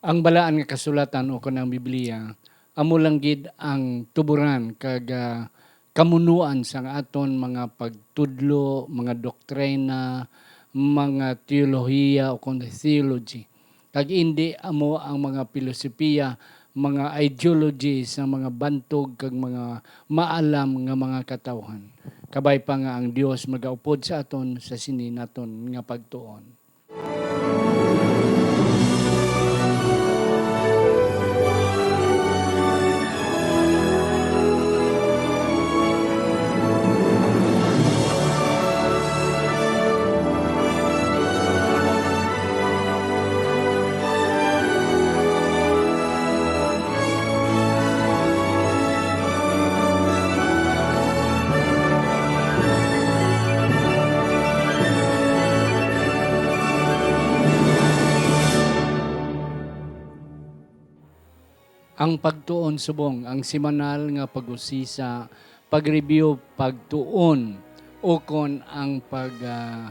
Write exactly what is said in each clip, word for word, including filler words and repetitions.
Ang Balaan nga Kasulatan, o kon ang Biblia, amo lang gid ang tuboran kag, ah, kamunuan sang aton mga pagtudlo, mga doktrina, mga teolohiya, o kon theology. Kag indi amo ang mga pilosopiya, mga ideology sa mga bantog kag mga maalam nga mga katawhan. Kabay pa nga ang Dios magaupod sa aton sa sini naton nga pagtuon. Ang pagtuon subong, ang semanal nga pag-usisa, pag-review, pagtuon, ukon ang pag, ah,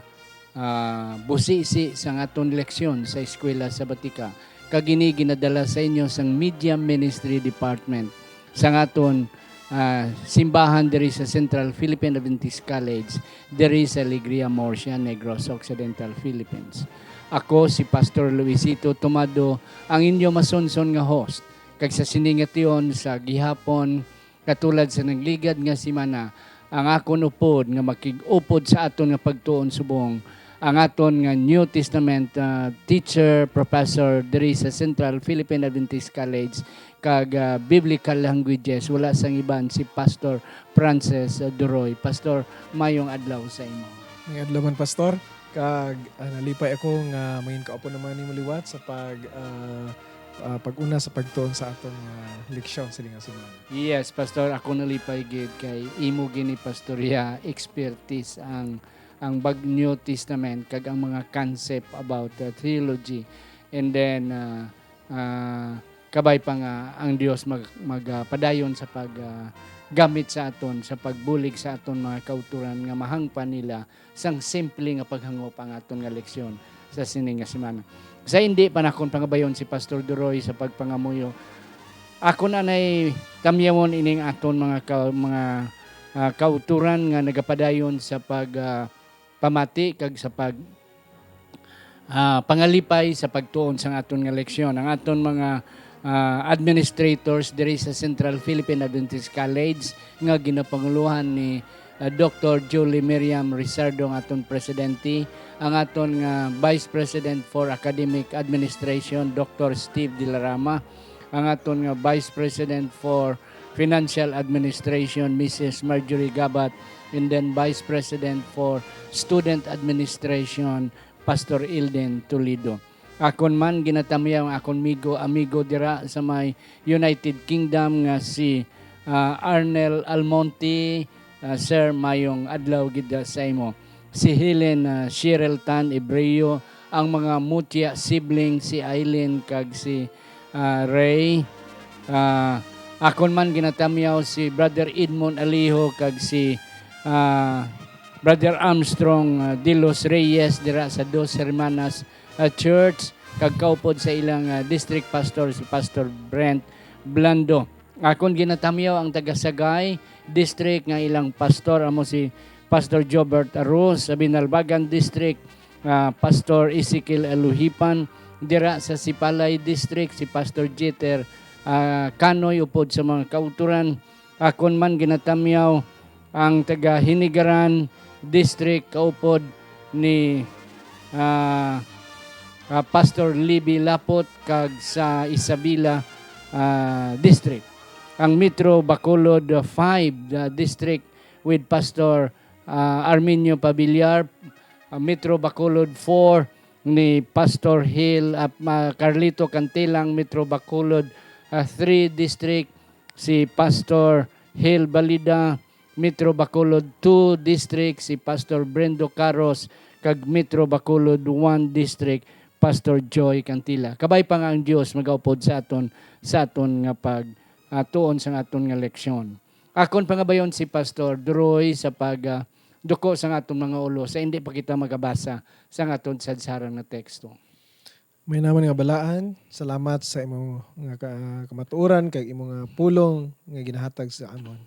ah, busisi sang aton leksyon sa Eskwela Sabatika. Kag ini ginadala sa inyo sang Media Ministry Department sang aton, ah, simbahan diri sa Central Philippine Adventist College, diri sa Alegria, Murcia, Negros Occidental, Philippines. Ako si Pastor Luisito Tomado, ang inyo masunson nga host. Kag sa sini nga tion sa gihapon, katulad sa nagligad nga semana, ang akon upod nga makig-upod sa aton nga pagtuon subong, ang aton nga New Testament, ah, teacher, professor diri sa Central Philippine Adventist College kag, ah, Biblical Languages, wala sang iban si Pastor Francis, ah, Duroy. Pastor, mayong adlaw sa imo. May adlaw man, Pastor. Kag, ah, nalipay ako nga mangin kaupod naman nimo liwat sa pag, ah, ah, pag-una sa pagtuon sa aton nga leksyon sini nga semana. Yes, Pastor, ako nalipay gid kay imo gini, Pastor, ya expertise ang, ang bag New Testament kag ang mga concept about, uh, theology. And then, uh, uh, kabay pa nga ang Dios mag, mag, uh, padayon sa pag, uh, gamit sa aton, sa pagbulig sa aton mga kauturan nga mahangpan nila sang simple nga paghangop ang aton nga leksyon sa sini nga semana. Sa hindi pa nakon pangabayon si Pastor Duroy sa pagpangamuyo, ako na nay tamyawon ining aton mga ka-, mga, ah, kauturan nga nagapadayon sa pag, ah, pamati kag sa pag, ah, pangalipay sa pagtuon sang aton nga leksyon. Ang aton mga, ah, administrators diri sa Central Philippine Adventist College nga ginapangulohan ni, ah, Doktor Julie Miriam Rizardo, ang aton presidente, ang aton nga Vice President for Academic Administration, Doktor Steve Dilarama, ang aton nga Vice President for Financial Administration, Missus Marjorie Gabat, and then Vice President for Student Administration, Pastor Ilden Toledo. Akon man ginatamyaw ang akon migo, amigo dira sa may United Kingdom nga si, ah, Arnel Almonte. Ah, sir, mayong adlaw gid sa imo. Si Helen, ah, Cheryl Tan Ebreo, ang mga Mutia sibling, si Aileen kag si, ah, Ray. Ah, akon man ginatamyaw si Brother Edmond Aliho kag si, ah, Brother Armstrong, ah, de los Reyes dira sa Dos Hermanas, ah, Church, kag kaupod sa ilang, ah, district pastor, si Pastor Brent Blando. Akon ginatamyaw ang taga Sagay District nga ilang pastor, amo si Pastor Jobert Arroz, sa Binalbagan District, ah, Pastor Ezekiel Aluhipan, dira sa Sipalay District, si Pastor Jeter, ah, Kanoy, upod sa mga kauturan. Akon man ginatamyaw ang taga Hinigaran District, kaupod ni, ah, ah, Pastor Libby Lapot, kag sa Isabela, ah, District. Ang Metro Bacolod, ah, five, ah, District with Pastor, ah, Arminio Pavillar, ah, Metro Bacolod four ni Pastor Hill, ah, ma-, Carlito Cantilang, Metro Bacolod, ah, three District, si Pastor Hill Balida, Metro Bacolod two District, si Pastor Brendo Caros, kag Metro Bacolod one District, Pastor Joy Cantila. Kabay pa nga ang Dios magaupod sa aton, sa aton nga pag, ah, tuon sang aton nga leksyon. Akon pangabayon si Pastor Duroy sa pag, ah, duko sang aton mga ulo sa hindi pa kita magabasa sang aton sadsaran nga teksto. May naman nga balaan, salamat sa imo nga ka-, kamatuoran kag imo nga pulong nga ginahatag sa amon.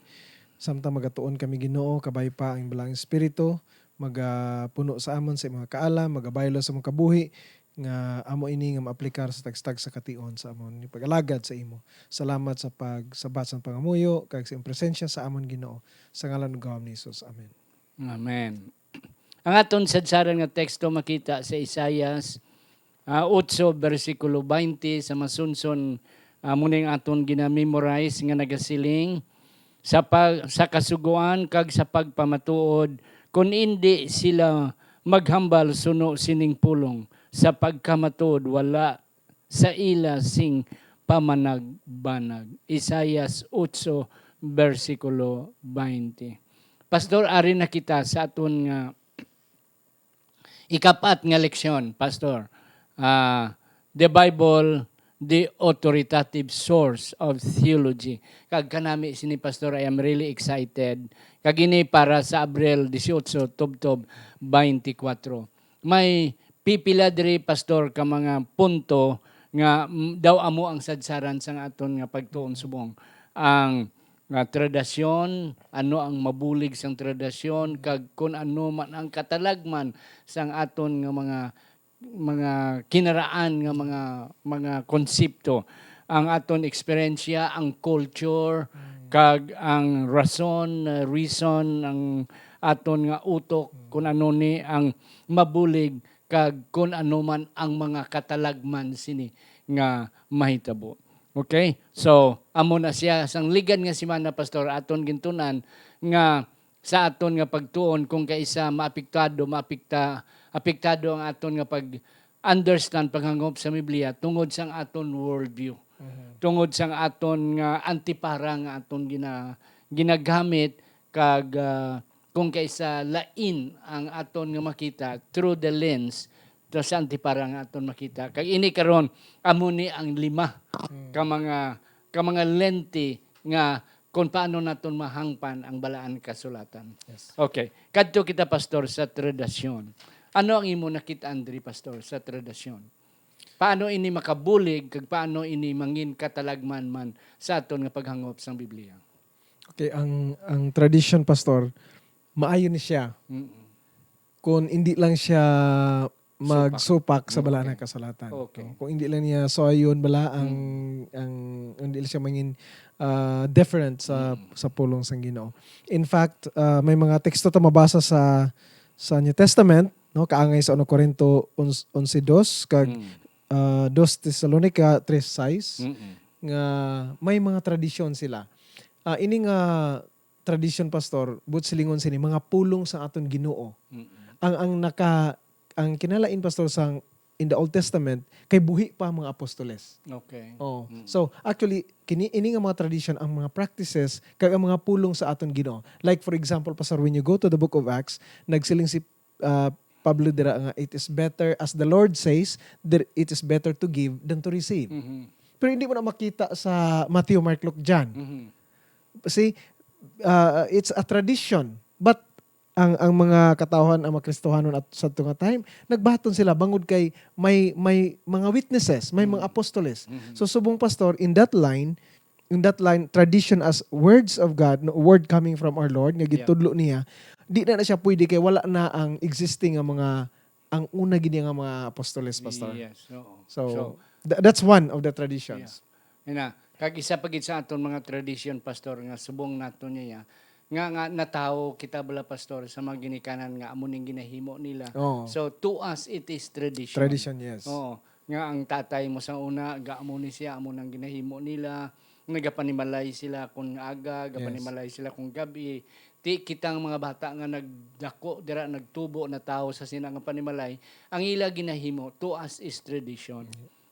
Samtang magatuon kami, Ginoo, kabay pa ang Balaang Espiritu, magapuno sa amon sa imo nga kaalam, magabaylo sa among kabuhi, nga amo ini nga maaplikar sa tagsa-tagsa ka tion sa amon pag-alagad sa imo. Salamat sa pagsabat sa pangamuyo kag sa iyong presensya sa amon, Ginoo, sa ngalan ug gahom ni Jesus. Amen. Amen. Ang aton sadsaran nga teksto makita sa Isaias, ah, otso, bersikulo twenty, sa masunson, ah, amo ning aton gina-memorize nga nagasiling, "Sa pag-, sa kasugoan kag sa pagpamatuod, kun indi sila maghambal suno sining pulong, sa pagkamatuod wala sa ila sing pamanagbanag." Isaias otso, bersikulo twenty. Pastor, ari na kita sa aton nga ikapat nga leksyon, Pastor. Ah, the Bible, the authoritative source of theology. Kag kanami sini, Pastor, I am really excited. Kag ini para sa Abril dieciocho, tubtob twenty-four. May pipila diri, Pastor, ka mga punto nga, mm, daw amo ang sadsaran sang aton nga pagtuon subong. Ang, nga tradisyon, ano ang mabulig sang tradisyon, kag kun ano man ang katalagman sang aton nga mga, mga kinaraan nga mga, mga konsepto. Ang aton eksperyensya, ang culture, Mm. kag ang rason, uh, reason, ang aton nga utok, Mm. kun ano ni ang mabulig kag kun ano man ang mga katalagman sini nga mahitabo. Okay? So, amo na siya. Sang ligad nga semana, Pastor, aton gintun-an nga sa aton nga pagtuon, kung kaisa maapektado, maapekta-, apektado ang aton nga pag-understand, paghangop sa Biblia tungod sang aton worldview. Mhm. Tungod sang aton nga antipara nga aton gina-, ginagamit, kag, ah, kung kaisa lain ang aton nga makita through the lens to sa antipara nga aton makita. Kag ini karon, amo ni ang lima Mm. ka mga, ka mga lente nga kung paano naton mahangpan ang Balaan Kasulatan. Yes. Okay. Kadto kita, Pastor, sa tradisyon. Ano ang imo nakit-an diri, Pastor, sa tradisyon? Paano ini makabulig kag paano ini mangin katalagman man sa aton nga paghangop sang Biblia? Okay, ang, ang tradisyon, Pastor, maayo ni siya Mm-mm. kung hindi lang siya magsupak sa Supak. Balaan Okay. nga kasulatan. Okay. No? Kung hindi lang niya suayon bala ang, Mm. ang, hindi lang siya mangin, ah, different sa, Mm. sa pulong sang Ginoo. In fact, ah, may mga teksto ta mabasa sa, sa New Testament, no? Kaangay sa uno Corinto onse, onse dos, kag, Mm. ah, dos Tesalonica tres sais, Mm-mm. nga may mga tradisyon sila. Ah, ini nga tradisyon, Pastor, buot silingon sini, mga pulong sa aton Ginoo. Mm-mm. Ang, ang naka-, ang kinalain, Pastor, sang in the Old Testament, kay buhi pa ang mga apostoles. Okay. Oh. Mm. So, actually, kini, ini nga mga tradisyon, ang mga practices, kag ang mga pulong sa aton Ginoo. Like, for example, Pastor, when you go to the book of Acts, nagsiling si, ah, Pablo dira nga, "It is better, as the Lord says, there, it is better to give than to receive." Mhm. Pero hindi mo na makita sa Matthew, Mark, Luke, John. Mhm. See, ah, it's a tradition. But ang, ang mga katawhan, ang mga Kristohanon at sa tunga time, nagbaton sila bangod kay may, may mga witnesses, may mga Mm. apostoles. Mm-hmm. So, subong, Pastor, in that line, in that line, tradition as words of God, no, word coming from our Lord, nga Yeah. gitudlo niya, di na na siya pwede kay wala na ang existing nga mga, ang una gid nga mga apostoles, Pastor. Yes, oo. So, So, tha-, that's one of the traditions. Yeah. Ina, kag isa pa gid sa aton mga tradisyon, Pastor, nga subong nato niya, nga, nga natawo kita bala, Pastor, sa mga ginikanan nga amo ning ginahimo nila. Oo. So, to us, it is tradition. Tradition, yes. Oo. Nga ang tatay mo sa una, ga-, amo ni siya, amo nang ginahimo nila. Nagapanimalay sila kung aga, Yes. gapanimalay sila kung gabi. Ti, kitang mga bata nga nagdako dira, nagtubo, natawo sa sina nga panimalay, ang ila ginahimo, to us is tradition.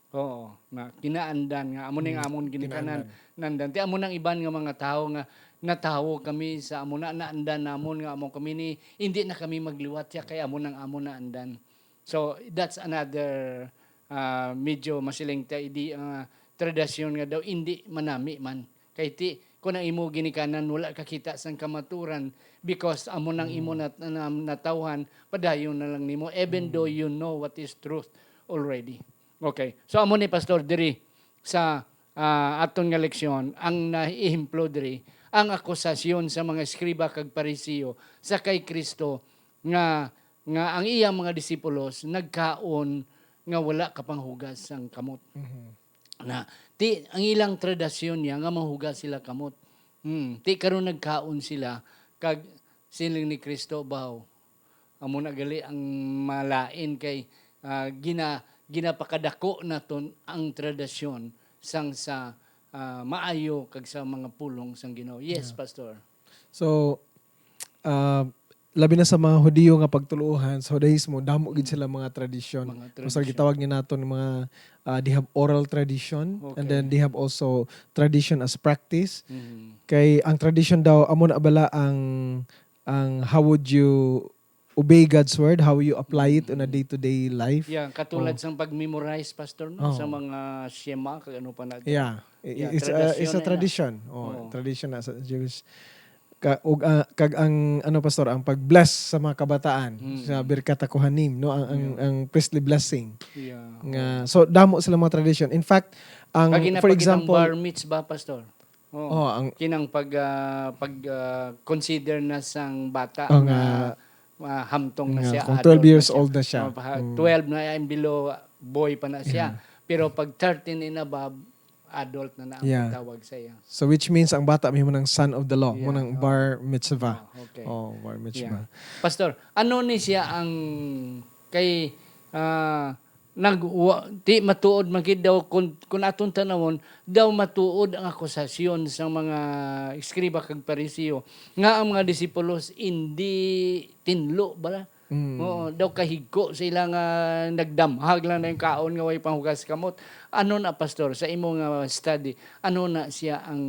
Oo, na kinaandan nga amo ning Mm, amon ginikanan, kinaandan. Nandan. Ti amo nang iban nga mga tawo nga natawo kami sa amo na, naandan namon nga amo kami ni, hindi na kami magliwat siya kay amo nang amon naandan. So, that's another, ah, medyo masiling ta idi, ah, tradisyon nga daw hindi manami man. Kay ti, kung ang imo ginikanan wala ka kita sang kamaturan, because amo nang imo Mm. nat-, na-, natawhan, padayon na lang nimo, even though Mm. you know what is truth already. Okay. So, amo ni, Pastor, diri sa, ah, aton nga leksyon, ang naehemplo diri, ang akusasyon sa mga eskriba kag Pariseo sa kay Kristo nga, nga ang iyang mga disipulos nagkaon nga wala kapanghugas sang kamot. Mhm. Na, ti, ang ilang tradisyon niya nga mahugas sila kamot. Hmm, ti karon nagkaon sila, kag siling ni Kristo, "Baw, amo na gali ang malain kay, ah, gina-, ginapakadako naton ang tradisyon sang sa, ah, maayo kag sa mga pulong sang Ginoo." Yes, Yeah. Pastor. So, ah, labi na sa mga Hudiyo nga pagtuluohan, sa Judaismo, damo gid Mm. sila mga tradisyon. Mga Pastor, tradisyon. gitawag ni naton mga, ah, they have oral tradition, and Okay. then they have also tradition as practice. Mhm. Kay ang tradition daw, amo na bala ang, ang how would you obey God's word, how you apply it on a Mm. day-to-day life. Yeah, katulad Oh. sang pag-memorize, Pastor, no? Oh. Sa mga Shema, kag ano pa na dyan. Yeah. I-, Yeah, it's a, it's a tradisyon na yun. tradition. Oh, Oo. tradition na sa Jewish. Ka-, ug, ah, kag ang, ano, Pastor, ang pag-bless sa mga kabataan, Mm. sa Birkat HaKohanim, no? Ang, ang, Yeah. ang priestly blessing. Yeah. Nga, so, damo sila mga tradition. In fact, ang, Kag for ginapakitang example, bar mitzvah, Pastor. Oo. Oh, ang Kinang pag, ah, pag, ah, consider na sang bata Oh, nga, nga, ah, hamtong na nga, siya, kung adult twelve na years siya. old na siya. Oh, pa-, Mm. twelve na, and below, boy pa na siya. Yeah. Pero pag thirteen and above, adult na na ang Yeah. pagtawag sa iya. So, which means ang bata may mo ng son of the law, mo Yeah, ng oh. bar mitzvah. Oh, okay. Oh, bar mitzvah. Yeah. Pastor, ano ni siya ang kay, ah, nag-, wa-, di matuod man gid daw kun, kun aton tanawon, daw matuod ang akusasyon sang mga eskriba kag Pariseo nga ang mga disipulos indi tinlo bala. Mm. Oo, daw kahigko sa ila nga nagdamhag lang na yung kaon nga way panghugas kamot. Ano na, Pastor, sa imo nga study, ano na siya ang,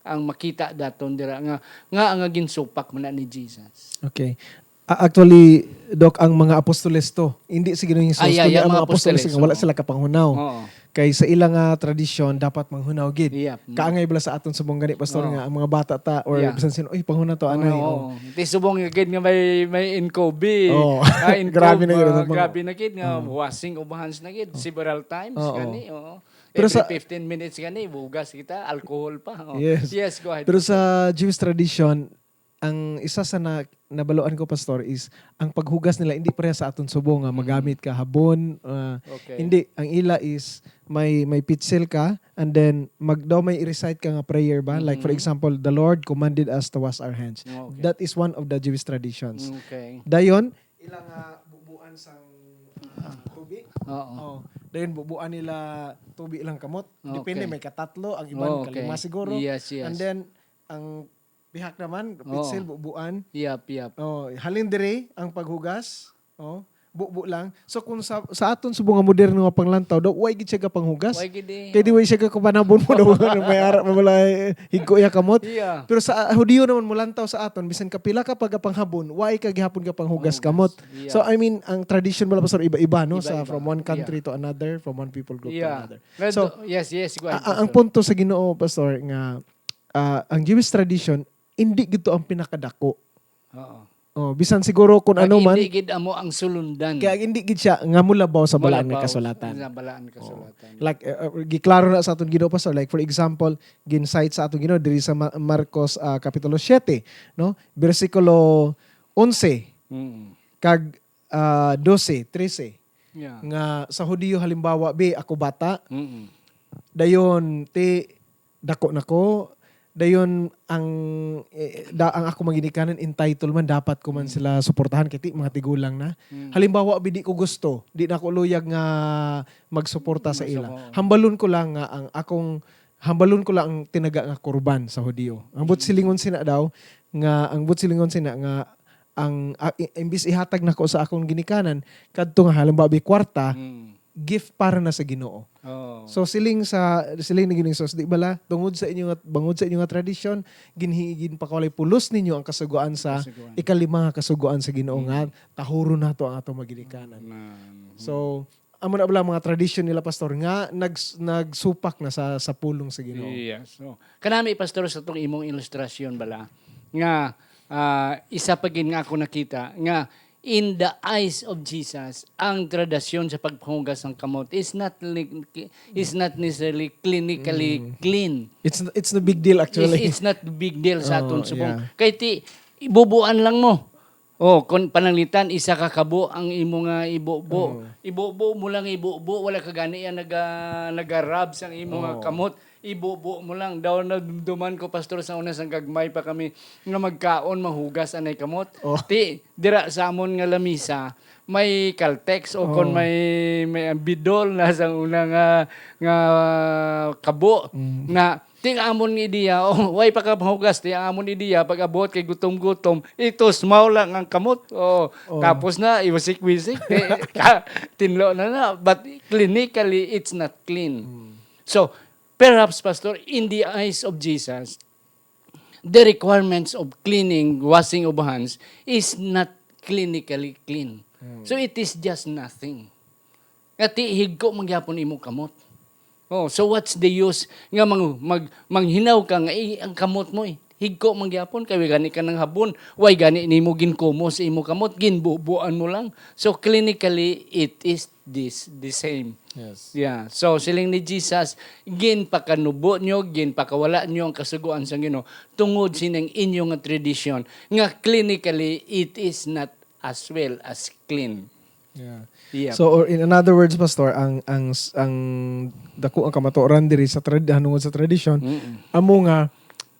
ang makita daton dira nga, nga, nga ginsupak man na ni Jesus? Okay. A-, actually, Doc, ang mga apostoles to. Hindi si Ginoong Hesus, Ay, ay, kundi ang ang mga mga apostoles apostoles, nga wala oo. sila kapanghunaw. Oo. Kay sa ila nga tradisyon, dapat manghunaw gid. Yep. Kaangay bala sa aton subong gani, Pastor, Oo. nga ang mga bata ta or Yeah. bisan sino, "Uy, panghunaw to, anay." Oo, Oh. oo. Di subong nga gid nga may, may inkobi. Oo. Ah, inkob, Grabe na gid, ah, ano, grabe na gid nga Oo. washing of hands na gid Oo. several times Oo. gani, oo. Pero Every sa fifteen minutes gani, bugas kita, alcohol pa. Oh. Yes. Yes, go ahead, Pero Pastor. sa Jewish tradition, ang isa sa na-, nabaluan ko, Pastor, is ang paghugas nila hindi pareha sa aton subong nga Mm. magamit ka habon, ah, Okay. hindi. Ang ila is may, may pitsil ka, and then mag-, daw may i-recite ka nga prayer ba? Like, for Mhm. example, "The Lord commanded us to wash our hands." Okay. That is one of the Jewish traditions. Okay. Dayon, ila nga bubuan sang, ah, tubig. Oo. Oh, dayon bubuan nila tubig ilang kamot. Depende, Okay. may katatlo, ang iban Oh, okay. kalima siguro. Yes, yes. And then, ang pihak naman, Oo. pitsil, bubuan. Yap, yap. Oh, halin diri ang paghugas. Oh, bubo lang. So kung sa, sa aton subong nga moderno nga panglantaw, daw way gid siya gapanghugas. Way gid eh. Kay di way siya kakupanabon mo daw may ara mo wala, eh, higko iya kamot. Yeah. Pero sa, ah, Hudiyo naman mo lantaw sa aton, bisan kapila ka pagapanghabon, way ka gihapon gapanghugas Panghugas. kamot. Yeah. So I mean, ang tradition bala, Pastor, iba-iba, no? Sa Iba-iba. from one country Yeah. to another, from one people group to Yeah. another. Well, So, do-, yes, yes, go ahead, a-, a-, ang Pastor. punto sa Ginoo, Pastor, nga ah, ang Jewish tradition, hindi gid to ang pinakadako. Oo. Oh, bisan siguro kung Kag ano man, hindi gid amo ang sulundan. Kaya hindi gid siya nga mulabaw sa Balaan nga Mulabaw Kasulatan. sa Balaan nga Oh. Kasulatan. Like, uh, uh, giklaro na sa aton Ginoo, Pastor. Like, for example, gin-cite sa aton Ginoo diri sa Ma-, Marcos, ah, Kapitulo siete, no? Bersikulo onse, Mm. kag, ah, dose, trese. Yeah. Nga sa Hudiyo, halimbawa, "Bi, ako bata." Mm. Dayon, ti, dako na ko. Dayon, ang, eh, da-, ang ako mga ginikanan, entitled man, dapat ko man Mm. sila suportahan, kay ti, mga tigulang na. Mm. Halimbawa, bi, di ko gusto, di na ako luyag nga magsuporta sa Magsupo. ila. Hambalon ko lang nga ang akong, hambalon ko lang ang tinaga nga kurban sa Hudiyo. Ang buot Mm. silingon sina daw, nga, ang buot silingon sina nga, ang, ah, i-, imbis ihatag nako sa akong ginikanan, kadto nga, halimbawa, bi, kwarta, Mm. gift para na sa Ginoo. Oo. So, siling sa, siling ni Ginoong Jesus, "Di bala, tungod sa inyo nga, bangod sa inyo nga tradisyon, ginhi-, ginpakawalay pulos ninyo ang kasugoan sa Kasugoan. ikalima nga kasugoan sa Ginoo Mm. nga tahuron nato ang atong mga ginikanan." Amen. So, amo na bala ang mga tradisyon nila, Pastor, nga nags-, nagsupak na sa, sa pulong sa Ginoo. Yes. So, kanami, Pastor, sa tong imong ilustrasyon bala, nga, ah, isa pa gid nga ako nakita, nga In the eyes of Jesus, ang tradisyon sa pagpahugas ng kamot is not li-, is not necessarily clinically Mm. clean. It's it's no big deal, actually. It's, it's not big deal sa aton Oh, subong. Yeah. Kay ti, ibubuan lang mo. Oh, kon pananglitan, isa ka kabo ang imo nga ibubo. Oh. Ibubo mo lang, ibubo, wala ka gani ang naga, nagarab sang imo nga Oh. kamot. Ibubo mo lang. Daw nadumduman ko, Pastor, sa una sang gagmay pa kami nga magkaon, mahugas anay kamot. Oh. Ti, dira sa amon nga lamisa, may Caltex o kon Oh. may, may bidol na sa una nga, nga kabo Mm. na ti ang amon nga ideya, oh, way pa ka mahugas, ti ang amon ideya, pag abot kay gutom-gutom, itusmaw lang ang kamot. Oh, Oh. tapos na, iwisik-wisik, eh, ka-, tinlo na na. But clinically, it's not clean. Mm. So, perhaps, Pastor, in the eyes of Jesus, the requirements of cleaning, washing of hands, is not clinically clean. Mm. So, it is just nothing. Nga ti, higko man gyapon imo kamot. Oh, so what's the use nga mang, mag, manghinaw ka nga, eh, ang kamot mo, eh, higko man gyapon, kay way gani ka nang habon, way gani nimo ginkumos sa imo kamot, ginbubuan mo lang. So, clinically, it is this, the same. Yes. Yeah. So, siling ni Jesus, ginpakanubo nyo, ginpakawala nyo ang kasugoan sang Ginoo tungod sining inyo nga tradisyon nga clinically it is not as well as clean. Yeah. Yeah. So, or in another words, Pastor, ang ang ang dako ang kamatuoran diri sa trad hanungod sa tradisyon, Mm-mm. amo nga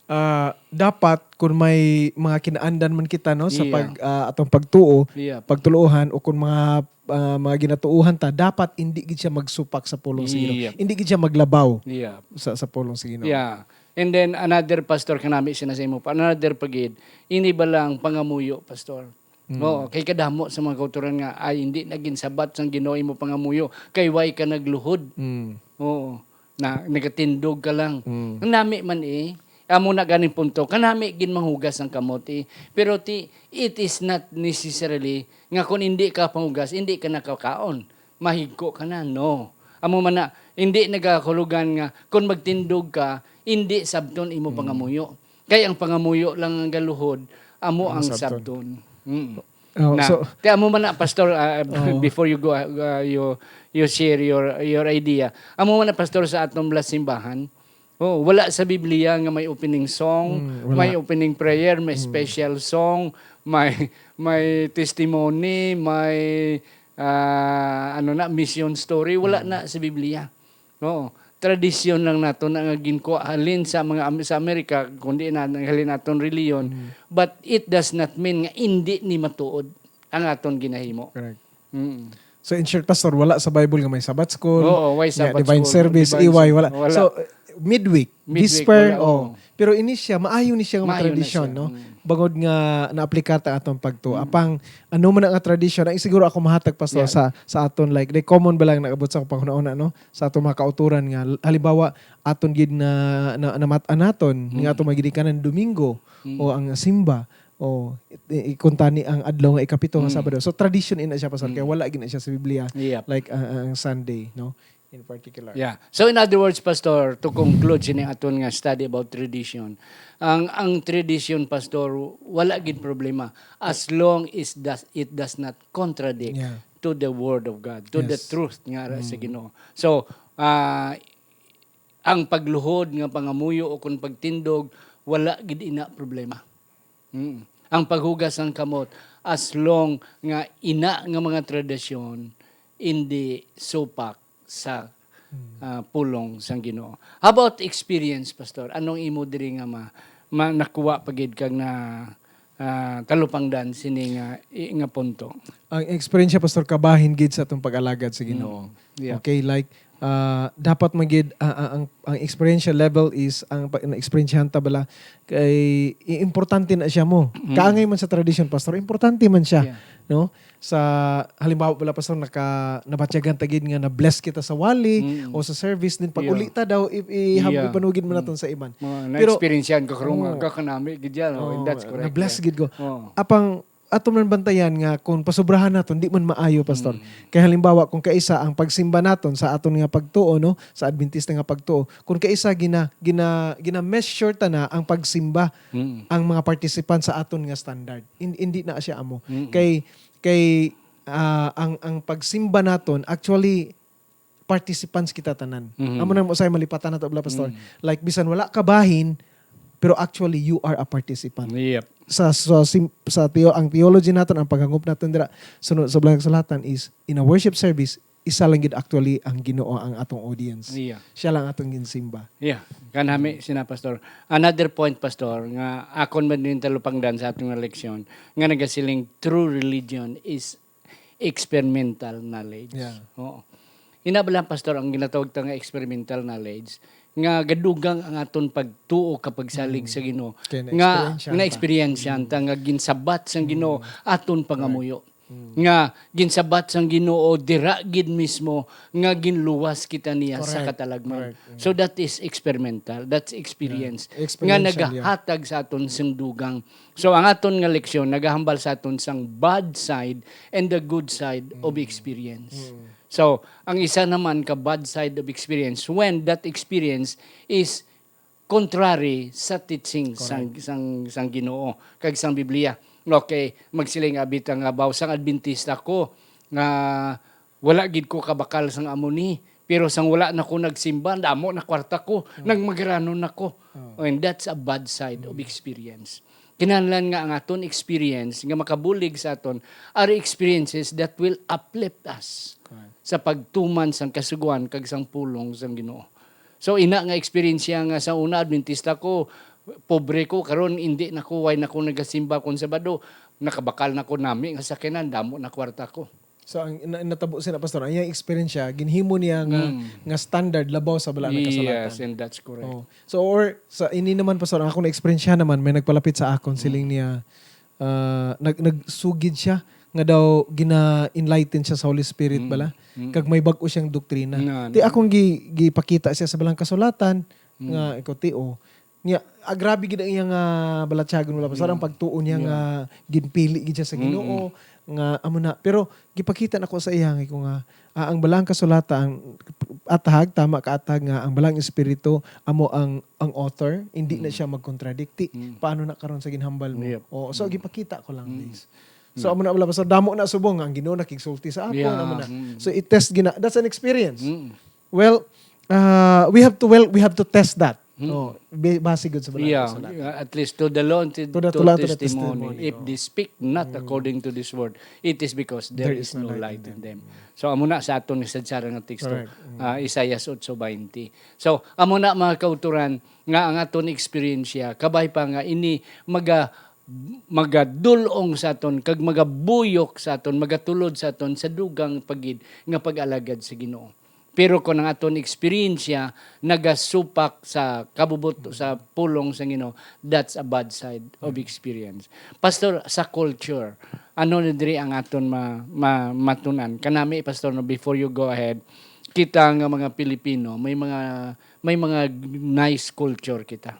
ah, dapat kung may mga kinaandan man kita, no, sa Yeah. pag ah, atong pagtuo, Yeah. pagtuluohan, o kung mga ah, mga ginatuohan ta, dapat hindi gid siya magsupak sa pulong sa Ginoo. Yeah. Hindi gid siya maglabaw Yeah. sa sa pulong sa Ginoo. Yeah. And then another, Pastor, kanami siya na sa imo pa. Another pa gid, ini ba lang pangamuyo, Pastor? Mm. Oo, kay kadamo sa mga kauturan nga, "Ay, hindi na ginsabat sang Ginoo imo pangamuyo, kay way ka nagluhod." Mm. Oo. Na, nagatindog ka lang. Mm. Ang nami man eh, amo na ganing punto, kanami gid manghugas ang kamot eh. Pero ti, it is not necessarily nga kung hindi ka panghugas, hindi ka nakakaon. Mahigko ka na, no. Amo man na, hindi nagakahulugan nga kung magtindog ka, hindi sabton imo Mm. pangamuyo. Kay ang pangamuyo lang ang galuhod, amo Ang ang sabton. sabton. Mm. Oh, Na, so, kaya amo man na, Pastor, ah, Oh. before you go, ah, you, you share your, your idea. Amo man na, Pastor, sa atong last simbahan. Oh, wala sa Biblia nga may opening song, Mm, wala. may opening prayer, may Mm. special song, may may testimony, may ah, ano na, mission story, wala Mm. na sa Biblia. Oo. Tradisyon lang nato na nga ginkuha halin sa mga Am-, sa Amerika, kundi na halin naton reliyon. Mm. But it does not mean nga indi ni matuod ang aton ginahimo. Correct. Mm. So in short, Pastor, wala sa Bible nga may Sabbath school, Oo, way nga Sabbath divine school, service, divine iway, service, wala. wala. So, midweek, Midweek, whisper, wala, oh. Oo. Pero ini siya, maayo ni siya nga Maayo na tradisyon, siya. No? Mm. Bangod nga na-aplika ta atong pagtuo. Mm. Apang, ano man ang tradisyon, ang siguro ako mahatag, Pastor, Yeah. sa sa aton, like, di common ba lang nag-abot sa akong panghuna-una, no? Sa aton mga kauturan nga, halimbawa, aton gid na, na, namat-an naton, Mm. nga aton mga ginikanan, Domingo, Mm. o ang simba, o i- i- kuntani ang adlaw nga ikapito nga Mm. Sabado. So, tradisyon ina siya, Pastor, kaya Mm. wala gid na siya sa Biblia, Yep. like, ang, ang Sunday, no? In particular. Yeah. So in other words, Pastor, to conclude sini aton nga study about tradition, ang ang tradition, Pastor, wala gid problema as long as does, it does not contradict Yeah. to the word of God, to the Yes. truth nga ara sa Mm. Ginoo. So, ah, ang pagluhod nga pangamuyo o kung pagtindog, wala gid ina problema. Mm. Ang paghugas ng kamot, as long nga ina nga mga tradisyon, hindi supak sa, Mm. ah, pulong sang Ginoo. How about experience, Pastor? Anong imo diri nga ma, ma nakuha pa gid kag na, ah, talupangdan sini nga, i-, nga punto? Ang eksperyensya, Pastor, kabahin gid sa atong pag-alagad sa Ginoo. Mm. Yeah. Okay, like, ah, dapat man gid, ah, ah, ang, ang experiential level is, ang pa-, na-eksperyensyahan ta bala, kay i-, importante na siya mo. Mm. Kaangay man sa tradisyon, Pastor, importante man siya, Yeah. no? Sa, halimbawa bala, Pastor, naka, nabatyagan ta gid nga na-bless kita sa wali Mm. o sa service, din pag Yeah. uli ta daw, i-, i-, hab-, Yeah. ipanugid mo Mm. naton sa iban. Mga Pero, na-experiencehan ko karong Oo. aga kanami gid yan, oh, Oo, that's correct. na-bless Yeah. gid ko. Oo. Apang ato man bantayan nga kung pasobrahan naton, di man maayo, Pastor. Mm. Kay halimbawa, kung kaisa ang pagsimba naton sa aton nga pagtuo, no, sa Adventista nga pagtuo, kung kaisa gina, gina, gina-measure ta na ang pagsimba, Mm. ang mga participant sa aton nga standard. In-, hindi na siya amo. Mm-mm. Kay Kay, ah, ang, ang pagsimba naton, actually, participants kita tanan. Mhm. Amo nang usay malipatan nato, bala, Pastor. Mm. Like, bisan wala ka bahin, pero actually, you are a participant. Yep. Sa, sa, sim- sa theo- ang theology naton, ang paghangop naton dira, sunod sa Balaang Kasulatan is, in a worship service, isa lang gid actually ang Ginoo ang atong audience. Yeah. Siya lang atong ginsimba. Yeah, kanami sina Pastor. Another point, Pastor, nga akon man din talupangdan sa atong leksyon, nga nagasiling true religion is experimental knowledge. Yeah. Oo. Ina ba lang, Pastor, ang ginatawag ta nga experimental knowledge, nga gadugang ang aton pagtuo kag pagsalig sa Ginoo, Kay nga na-experience ta. Na-experience ta nga ginsabat sang Ginoo aton pangamuyo. Nga ginsabat sang Ginoo dira gid mismo nga ginluwas kita niya sa Correct. katalagman. Correct. So that is experimental. That's experience. Yeah. Nga Experiential, yeah. Nagahatag sa aton sing dugang. So ang aton nga leksyon nagahambal sa aton sang bad side and the good side of experience. So ang isa naman ka bad side of experience when that experience is contrary sa teaching sang, sang, sang Ginoo kag sang Biblia. Okay, magsiling abi ta nga baw sang Adventista ko nga wala gid ko kabakal sang amo ni. Pero sang wala na ko nagsimba, damo na kwarta ko, nagmagaranon na ko. And that's a bad side of experience. Kinahanglan nga ang aton experience nga makabulig sa aton are experiences that will uplift us Correct. Sa pagtuman sang kasugoan kag sang pulong sang Ginoo. So ina nga eksperyensya nga sa una Adventista ko, pobre ko, karon indi na ko, way na ko nagasimba kon Sabado, nakabakal na ko nami nga sakyanan, damo na kwarta ko. So ang na- natabo sina, Pastor, ang iyang experience siya, ginhimo niya nga Mm. nga standard labaw sa bala nga kasulatan. Yes, and that's correct. Oh. So or sa ini naman, Pastor, ang akong na-experience siya naman, may nagpalapit sa akon, siling niya, ah, nag nagsugid siya nga daw gina-enlighten siya sa Holy Spirit bala, kag may bag-o siyang doktrina. Nga, Ti no. Akong gi, gipakita siya sa balang kasulatan nga ikaw ti, oh, niya, ah, grabe gid ang iyang, ah, balatyagon wala, Pastor, ang pagtuo niya nga ginpili gid siya sa Ginoo, nga amo na. Pero gipakita nako sa iya nga ko nga, ah, ang balang kasulatan, ang atahag, tama ka atahag nga ang balang espiritu amo ang ang author, hindi na siya magkontradikti. Paano na karon sa ginhambal mo? Yep. Oo, so gipakita ko lang this. So amo na wala, Pastor, damo na subong nga ang Ginoo nakigsulti sa akon, Yeah. amo na. Mm. So i-test gina. That's an experience. Mm. Well, uh, we have to well, we have to test that. Mm. Oh, bi- base gud sa balang Yeah, kasulatan. at least to the law and to, To the to law, to the testimony. testimony, If oh. They speak not according to this word, it is because there, is, no light in them. So amo na sa aton nga sadya nga teksto. Correct. Mm. Ah, Isaiah eight twenty. So amo na, mga kauturan, nga ang aton eksperyensya, kabay pa nga ini maga magadul-ong sa aton kag magabuyok sa aton, magatulod sa aton sa dugang pa gid nga pag-alagad sa Ginoo. Pero kung ang aton eksperyensya nagasupak sa kabubot sa pulong sa Ginoo, that's a bad side of experience. Pastor, sa culture, ano na diri ang aton ma, ma, matun-an? Kanami, Pastor, no, before you go ahead, kita nga mga Pilipino, may mga may mga nice culture kita.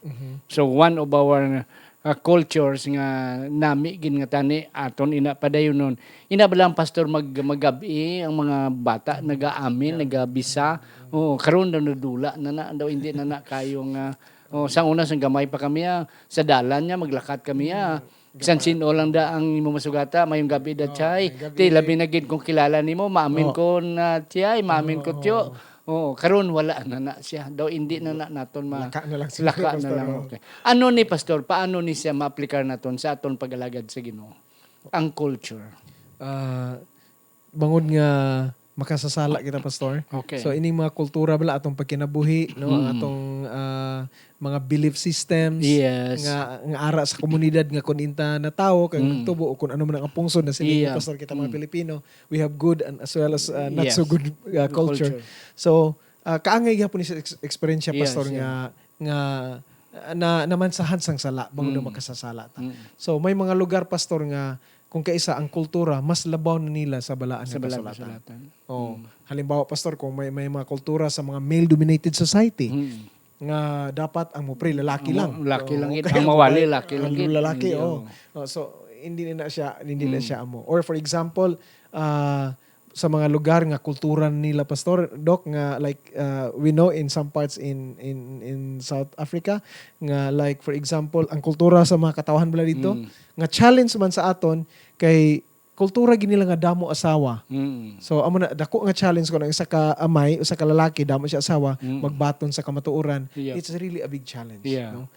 So one of our uh, cultures nga nami gid nga tani aton ina padayonon. Ina ba lang, Pastor, mag magab-i ang mga bata nagaamin, nagabisa. Oo, karon daw nadula na na daw, hindi na na kayo nga, oh, sa una sang gamay pa kami, ah, sa dalan niya maglakat kami, ah. Bisan sin-o lang da ang imo masugata, mayong gabi da, Chay. Mayong gabi. Ti labi na gid kung kilala nimo, maamin Oh. ko na, Chay, maamin ko, Tiyo. Oo, karon wala na na siya. Daw hindi na na naton ma Laka na lang siguro, laka na Pastor, lang. oh. Okay. Ano ni, Pastor? Paano ni siya ma-aplikar naton sa aton pag-alagad sa Ginoo? Ang culture. Ah, bangod nga makasasala kita, Pastor. Okay. So ining mga kultura bala, atong pagkinabuhi, no, ang atong ah, mga belief systems Yes. nga nga ara sa komunidad nga kun inta natawo kag Mm. nagtubo o kung ano man ang pungsod na sila, Yeah. Pastor, kita mga Mm. Pilipino, we have good and as well as ah, not Yes. so good ah, culture. Culture. So ah, kaangay gyapon ni sa ex- eksperyensya, Yes, Pastor, yeah. nga nga ah, na namansahan sang sala bangod Mm. makasasala ta. Mm. So may mga lugar, Pastor, nga kung kaisa ang kultura mas labaw na nila sa balaan Sa nga balaan kasulatan. kasulatan. Oh, halimbawa, Pastor, kung may may mga kultura sa mga male-dominated society Mm. nga dapat ang mupre lalaki Ang lang. lalaki lang Oo, gid. kaya Ang mawali, ang lalaki lang ang gid. lalaki, Hindi, oh. oh. Oh, so hindi na siya, hindi na Mm. siya amo. Or for example, ah, sa mga lugar nga kultura nila, Pastor Doc, nga like ah, we know in some parts in in in South Africa nga like for example ang kultura sa mga katawhan bala dito Mm. nga challenge man sa aton kay kultura gid nila nga damo asawa. Mm. So amo na, dako nga challenge kung ang isa ka amay, usa ka lalaki, damo siya asawa, Mm. magbaton sa kamatuoran. Yeah. It's really a big challenge, Yeah. no?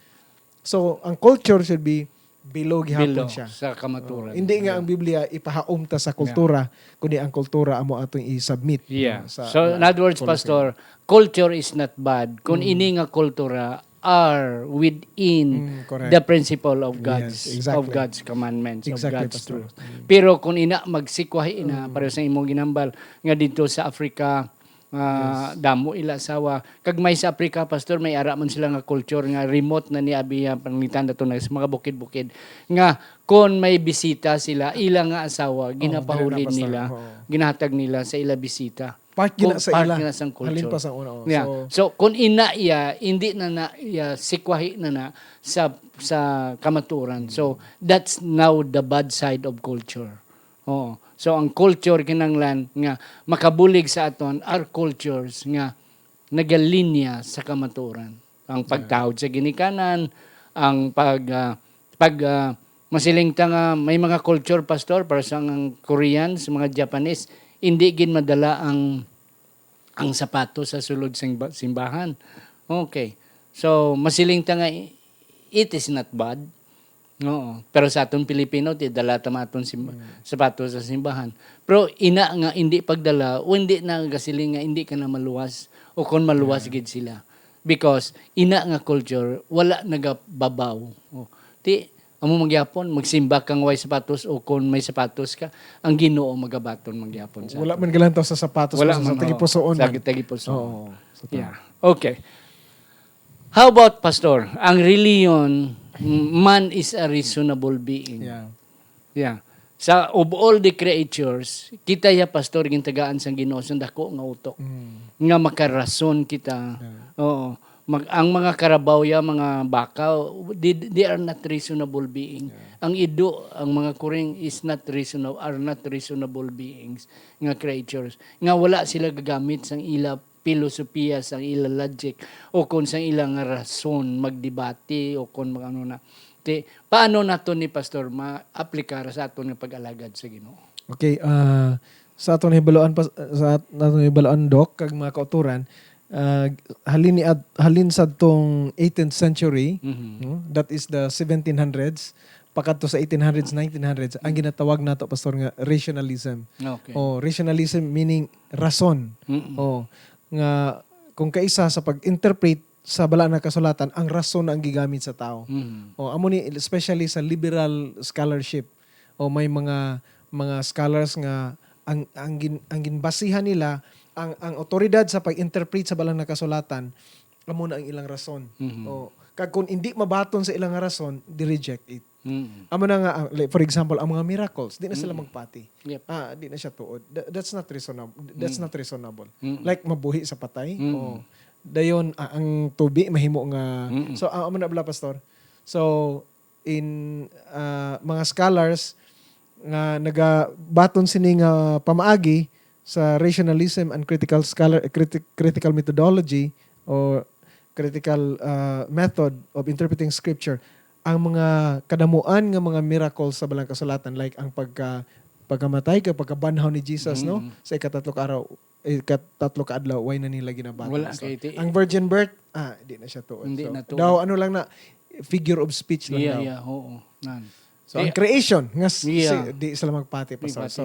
So ang culture should be below gihapon Below siya. Sa kamaturan. Oh, hindi nga Yeah. ang Biblia ipahaom ta sa kultura, kundi ang kultura amo atong i-submit, Yeah. no, sa So, in other words, policy. Pastor, culture is not bad kung ini nga kultura are within Mm, correct. the principle of God's Yes, exactly. of God's commandments, Exactly, of God's Pastor. truth. Pero kung ina magsikwahi na, pareho sa imong ginambal, nga dito sa Africa, ah, damo ila asawa. Kag may sa Africa, Pastor, may ara man sila nga culture nga remote na ni abi, ah, pananglitan nato na sa mga bukid-bukid, nga kon may bisita sila, ila nga asawa, ginapahulid dili na, Pastor. nila, Oo. ginahatag nila sa ila bisita. Part gina Kung sa part ila. Halin Halin pa sa una, oh. Yeah. So, So, kung ina iya, hindi na na iya sikwahi na na sa sa kamaturan. So, that's now the bad side of culture. Oo. So, ang culture kinahanglan nga makabulig sa aton, our cultures nga nagalinya sa kamaturan. Ang pagtahod sa ginikanan, ang pag ah, pag ah, masiling ta nga may mga culture, Pastor, para sa ang Koreans, mga Japanese, hindi gid madala ang ang sapatos sa sulod sa simba- simbahan. Okay. So, masiling ta nga i- it is not bad. Oo. Pero sa aton Pilipino, ti dala ta man aton simba- sapatos sa simbahan. Pero ina nga hindi pagdala, o hindi na gasiling nga hindi ka na maluwas, o kung maluwas gid sila. Because ina nga culture, wala nagababaw. O, ti, amo mangyapon, magsimba kang way sapatos o kung may sapatos ka, ang Ginoo magabaton mangyapon sa wala aton. Man galantaw sa sapatos, Wala sa man, tagipusoon oo, sa man. Tagipusoon. Oo. Sa ta- Yeah. Okay. How about, Pastor? Ang reliyon, man is a reasonable being. Yeah. Yeah. Sa of all the creatures, kita ya, Pastor, gintagaan sang Ginoo sang dako nga utok. Mm. Nga makarason kita. Yeah. Oo. Mag, ang mga karabaw ya, mga baka, they, they are not reasonable being. Ang ido, ang mga kuring is not reasonable, are not reasonable beings nga creatures. Nga wala sila gagamit sang ila pilosopiya, sang ila logic, o kon sang ila nga rason magdebate, o kon mag-ano na. Ti, paano nato ni, Pastor, ma-aplikar sa aton nga pag-alagad sa Ginoo? Okay, ah, sa aton hibaluan pa, sa at- aton hibaluan, Doc, kag mga kauturan, ah, halin ni at- halin sa tong eighteenth century, Mhm. no, that is the seventeen hundreds, pakadto sa eighteen hundreds, nineteen hundreds, ang ginatawag nato, Pastor, nga rationalism. Okay. Oh, rationalism meaning rason. Mm-mm. Oh, nga kung kaisa sa pag-interpret sa Balaan nga Kasulatan, ang rason na ang gigamit sa tao. Mhm. Oh, amo ni, especially sa liberal scholarship. O may mga mga scholars nga ang ang gin, ang ginbasihan nila, ang ang awtoridad sa pag-interpret sa Balaan nga Kasulatan, amo na ang ilang rason. Mhm. Oh, kag kung hindi mabaton sa ilang rason, they reject it. Mm. Amo na nga, ang- like, for example, ang mga miracles, di na sila magpati. Yep. Ah, di na siya tuod. Tha- that's not reasonable. That's not reasonable. Mm. Like mabuhi sa patay. Mm. Oh. Dayon, ah, ang tubi mahimo nga. Mm. So, ah, amo na bala, Pastor. So, in ah, mga scholars nga nagabaton sini nga pamaagi sa rationalism and critical scholar criti- critical methodology o critical ah, method of interpreting scripture, ang mga kadamuan nga mga miracles sa Balang Kasulatan, like ang pagka pagkamatay kag pagkabanhaw ni Jesus, no, sa ikatatlo ka araw, ikatatlo ka adlaw, way na nila ginabaton, Wala Pastor. Kay ti- Ang virgin birth, ah, di na siya tuod. Hindi So, na tuod. Daw, ano lang na, figure of speech lang Yeah, daw. Yeah, oo. Nan. So, ang creation, nga s- Yeah. si- di sila magpati, Pastor. Magpati. So,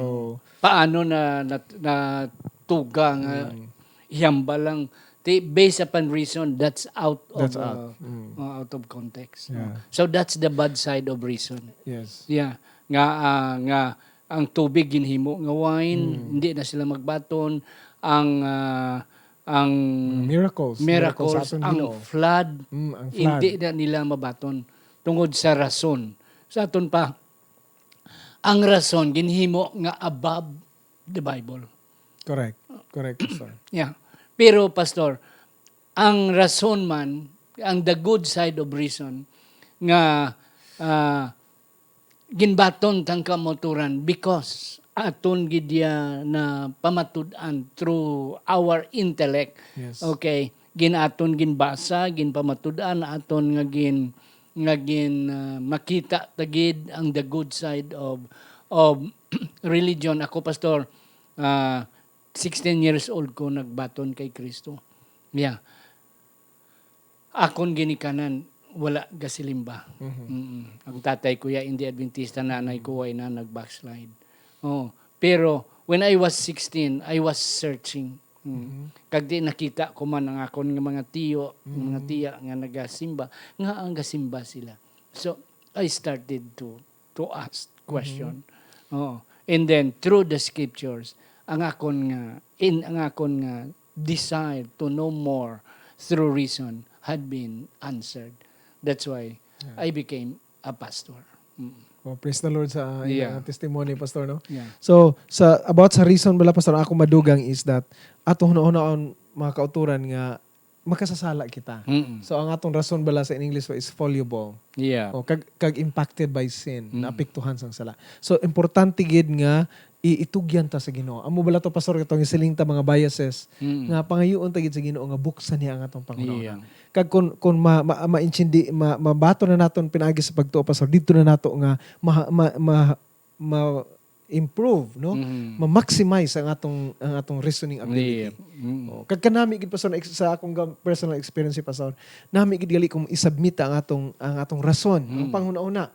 Paano na nat- natuga nga hiyamba lang? Ti, based upon reason, that's out of That's uh, out. Mm. uh, out of context. No? Yeah. So that's the bad side of reason. Yes. Yeah. Nga ah, nga ang tubig ginhimo nga wine, hindi na sila magbaton. Ang ah, ang Miracles. miracles, Miracles sa aton ang Ginoo. Flood, Mm, ang flood. Hindi na nila mabaton tungod sa rason. Sa aton pa, ang rason ginhimo nga above the Bible. Correct. Correct, Pastor. Yeah. Pero, Pastor, ang rason man, ang the good side of reason, nga ah, ginbaton tang kamaturan because aton gid iya na pamatud-an through our intellect. Yes. Okay, gin aton ginbasa, ginpamatud-an aton nga gin nga gin ah, makita ta gid ang the good side of of religion. Ako, Pastor, ah, sixteen years old ko nagbaton kay Kristo. Yeah. Akon ginikanan, wala gasilimba. Mhm. Mm-mm. Ang tatay ko ya hindi Adventista, nanay ko way na nag-backslide. Oh, pero when I was sixteen, I was searching. Mm. Mhm. Kag di nakita ko man ang akon nga mga tiyo, mga Mm. tiya nga nagasimba, nga ang gasimba sila. So, I started to to ask question. Mhm. Oh. And then, through the scriptures, ang akon nga, in, ang akon nga desire to know more through reason had been answered. That's why Yeah. I became a pastor. Mm. Oh, praise the Lord sa iyang Yeah. testimony, Pastor, no? Yeah. So, sa, about sa reason bala, Pastor, ang akong madugang is that ato hunahunaon, mga kauturan, nga makasasala kita. Mm-mm. So, ang atong rason bala sa in English is fallible. Yeah. O, kag, kag impacted by sin, Mm. naapektuhan sang sala. So, importante gid nga i-, itugyan ta sa Ginoo. Amo bala to, Pastor, katong siling ta mga biases, Mm. nga pangayuon ta gid sa Ginoo nga buksan niya ang atong panghunahuna. Yeah. Kag kun, kun ma, ma, maintindi-, ma, mabato na naton pinaagi sa pagtuo, Pastor, didto na nato nga ma, ma, ma, ma-improve, no? Mhm. Ma-maximize ang atong, ang atong reasoning ability. Yeah. Mm. Oh, kag kanami gid, Pastor, na ex-, sa akong ga-, personal experience, Pastor, nami gid gali kung i-submit ang atong, ang atong rason, ang Mm. panghunahuna.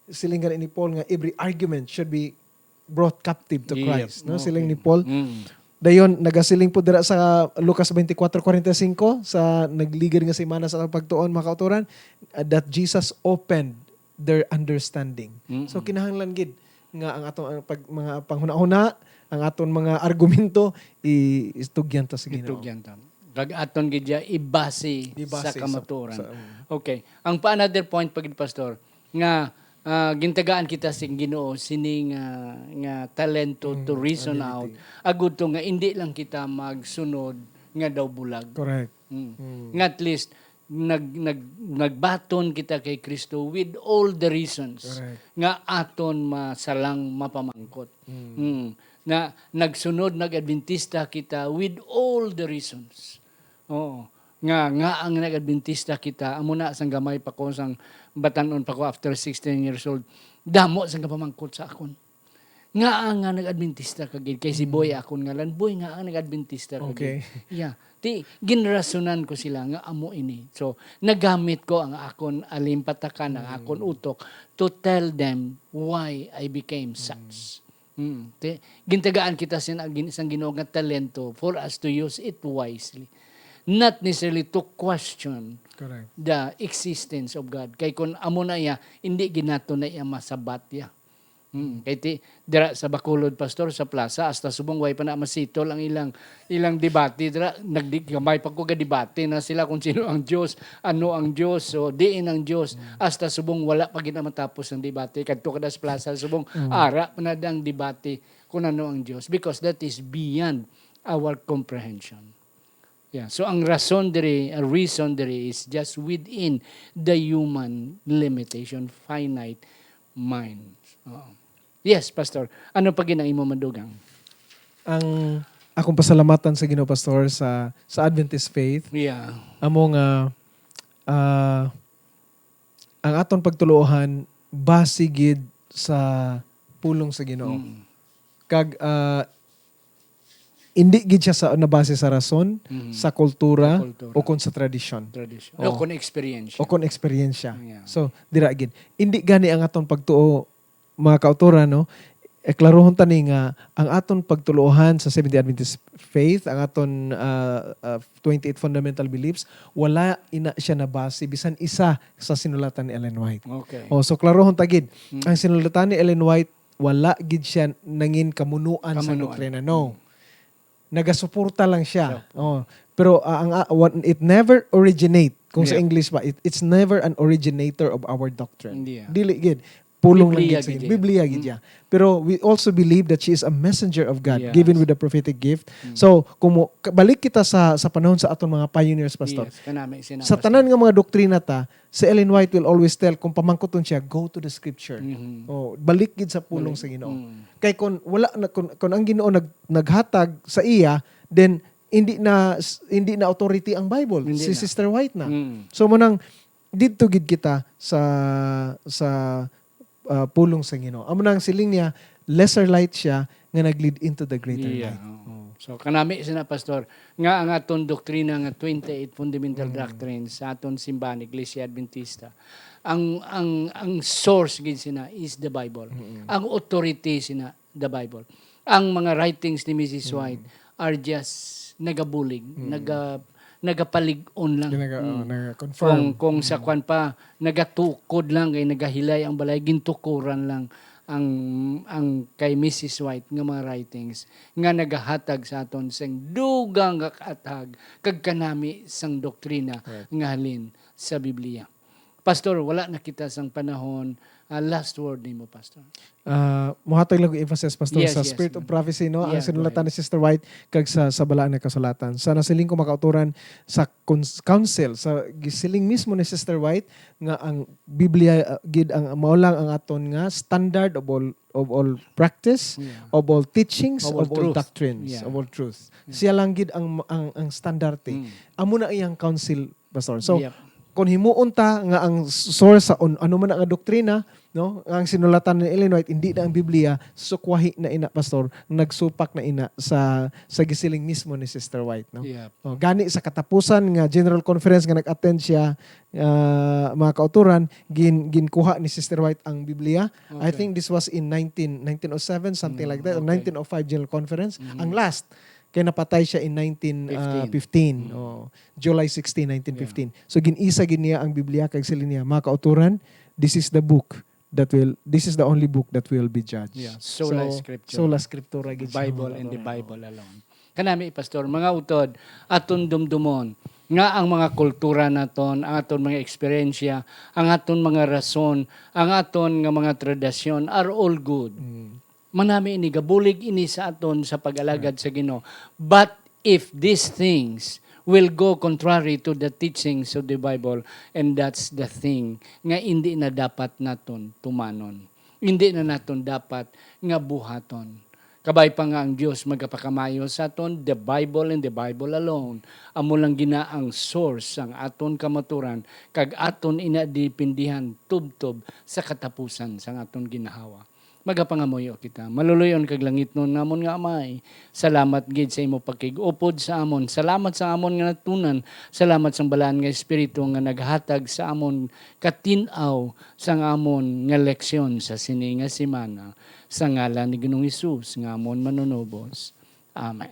Siling gani ni Paul nga every argument should be brought captive to Yep. Christ, no? Siling ni Okay. Paul. Mm. Dayon, nagasiling po dira sa Lucas twenty-four forty-five, sa nagligid nga semana sa atong pagtuon, mga kautoran, uh, that Jesus opened their understanding. Mm-mm. So, kinahanglan gid nga ang atong, ang pag-, mga panghunahuna, ang aton mga argumento, i-, itugyan ta sa Ginoo. Itugyan ta. Kag aton gid iya ibase Ibase sa sa, kamatuoran. sa, um, Okay. Ang pa another point pa gid, Pastor, nga, ah, gintagaan kita sing Ginoo sini nga, nga talento to Mm, reason ability. out, agud to nga indi lang kita magsunod nga daw bulag. Correct. Mm. Mm. Nga at least, nag-, nag-, nagbaton kita kay Kristo with all the reasons Correct. nga aton masalang mapamangkot. Mm. Mm. Na nagsunod, nag-Adventista kita with all the reasons. Oo. Nga, nga ang nag-Adventista kita, amo na sang gamay pa ko, sang batan-on pa ko, after sixteen years old, damo sang kapamangkot sa akon. Nga nga nag-Adventista ka gid, kay si Boy Mm. akon ngalan, "Boy, nga ang nag-Adventista ka Okay. gid." Yeah. Ti, ginrasunan ko sila nga amo ini. So, nagamit ko ang akon alimpatakan, ang Mm. akon utok to tell them why I became Mm. such. Mm. Ti, gintagaan kita sin-, gin-, sang Ginoo nga talento for us to use it wisely. Not necessarily to question Correct. the existence of God. Kay kun amo na iya, hindi gid nato na iya masabat iya. Hmm, kay ti, dira sa Bacolod, Pastor, sa plaza, hasta subong way pa na masitol ang ilang, ilang debate dira. Nagdi-, gamay pa ko ga-debate na sila kung sino ang Dios, ano ang Dios, so diin ang Dios. Hmm. Hasta subong wala pa gid na matapos ang debate. Kadto ka na sa plaza, subong Hmm. ara pa na ang debate kung ano ang Dios, because that is beyond our comprehension. Yeah. So, ang rason diri, ang reason diri is just within the human limitation, finite mind. Oo. Yes, Pastor. Ano pa gid ang imo madugang? Ang akong pasalamatan sa Ginoo, Pastor, sa, sa Adventist faith, Yeah. amo nga, ah, ang aton pagtuluohan base gid sa pulong sa Ginoo. Mm. Kag, ah, hindi gid siya sa, nabase sa rason, Mm. sa kultura, Sa kultura. o kon sa tradisyon. Tradisyon. Oo. O kon eksperyensya. O kon eksperyensya. Yeah. So, dira gid. Hindi gani ang aton pagtuo, mga kautoran, no? E, klarohon ta ni nga ang aton pagtuluohan sa Seventh-day Adventist faith, ang aton, ah, ah, twenty-eight fundamental beliefs, wala ina siya nabase bisan isa sa sinulatan ni Ellen White. Okay. Oh, so klarohon ta gid, Mm. ang sinulatan ni Ellen White, wala gid siya nangin kamunuan sa Kamunuan. doktrina. No. Mm. Nagasuporta lang siya. Opo. Oh. Pero, ah, ang, ah, what, it never originate. Kung sa Yeah. English ba, it, it's never an originator of our doctrine. Hindi, ah. Dili gid. Pulong lang Biblia gid sa gid gid. Biblia gid Mm. siya. Pero we also believe that she is a messenger of God, Yes. given with the prophetic gift. Mm. So, kung mo, ka-, balik kita sa, sa panahon sa aton mga pioneers, Pastor. Yes, kanami, sina, Sa Pastor. tanan nga mga doktrina ta, si Ellen White will always tell, kung pamangkuton siya, "Go to the scripture." Mhm. Oh, balik gid sa pulong Balik. sa Ginoo. Mm. Kay kung wala na, kung, kung ang Ginoo nag-, naghatag sa iya, then hindi na, hindi na authority ang Bible. Hindi Si na. Sister White na. Mm. So, mo nang didto gid kita sa, sa, ah, pulong sa Ginoo. Amo nang siling niya, lesser light siya nga nag-lead into the greater Yeah, light. Oo. So, kanami sina, Pastor, nga ang aton doktrina nga twenty-eight fundamental Mm. doctrines sa aton simbahan, Iglesia Adventista, ang ang ang source gid sina is the Bible. Mm-mm. Ang authority sina the Bible. Ang mga writings ni Missus Mm. White are just nagabulig, Mm. naga nagapalig-on lang. Naga, oh, Mm. naga-confirm. Kung kung sa Mm. kwan pa, nagatukod lang kay nagahilay ang balay, gintukuran lang ang ang kay Missus White nga mga writings nga nagahatag sa aton sing dugang nga kaathag kag kanami sang doktrina Right. nga halin sa Biblia. Pastor, wala na kita sang panahon. Ah, last word nimo, Pastor. Ah, muhatag lang ko emphasis, Pastor, Yes, sa yes, Spirit of ma'am. Prophecy, no? Ang Yeah, go sinulatan ahead. ni Sister White kag sa, sa Balaan nga Kasulatan. Sa nasiling ko, mga kauturan, sa cons-, council, sa gisiling mismo ni Sister White nga ang Biblia, ah, gid ang mao lang ang aton nga standard of all of all practice, Yeah. of all teachings, Of all of all truth. doctrines, Yeah. of all truth. Yeah. Siya lang gid ang ang ang standarte. Mm. Amo na iyang council, Pastor. So, Yep. kung himuon ta nga ang source sa un-, ano man nga doktrina, no, nga ang sinulatan ni Ellen White, hindi na ang Biblia, sukwahi na ina, Pastor, nagsupak na ina sa sa gisiling mismo ni Sister White, no? Yep. Oh, gani sa katapusan nga General Conference nga nag-attend siya, ah, mga kauturan, gin ginkuha ni Sister White ang Biblia. I Okay. think this was in nineteen, nineteen oh seven, something Mm, like that, or okay. nineteen oh five General Conference. Mhm. Ang last, kay napatay siya in nineteen, ah, Fifteen. fifteen. Mm. Oh, July sixteen, nineteen fifteen. Yeah. So, gin-isa gid niya ang Biblia, kag siling niya, "Mga kauturan, this is the book that will, this is the only book that will be judged." Yeah, sola So, scriptura. sola scriptura gid siya, Bible mga and the kauturan. Bible alone. Kanami, Pastor, mga utod, aton dumdumon nga ang mga kultura naton, ang aton mga eksperyensya, ang aton mga rason, ang aton nga mga tradisyon are all good. Mm. Manami ini, gabulig ini sa aton sa pag-alagad Right. sa Ginoo. But if these things will go contrary to the teachings of the Bible, and that's the thing nga indi na dapat naton tumanon. Indi na naton dapat nga buhaton. Kabay pa nga ang Dios magapakamayo sa aton, the Bible and the Bible alone, amo lang gina ang source sang aton kamaturan, kag aton ina dipindihan tubtob sa katapusan sang aton ginhawa. Magapangamuyo kita. Maluloy-on kag langitnon namon nga Amay, salamat gid sa imo pakig-upod sa amon. Salamat sa amon nga natunan. Salamat sang Balaan nga Espiritu nga naghatag sa amon katin-aw sang amon nga leksyon sa sini nga semana. Sa ngalan ni Ginoong Hesus nga amon Manunubos. Amen.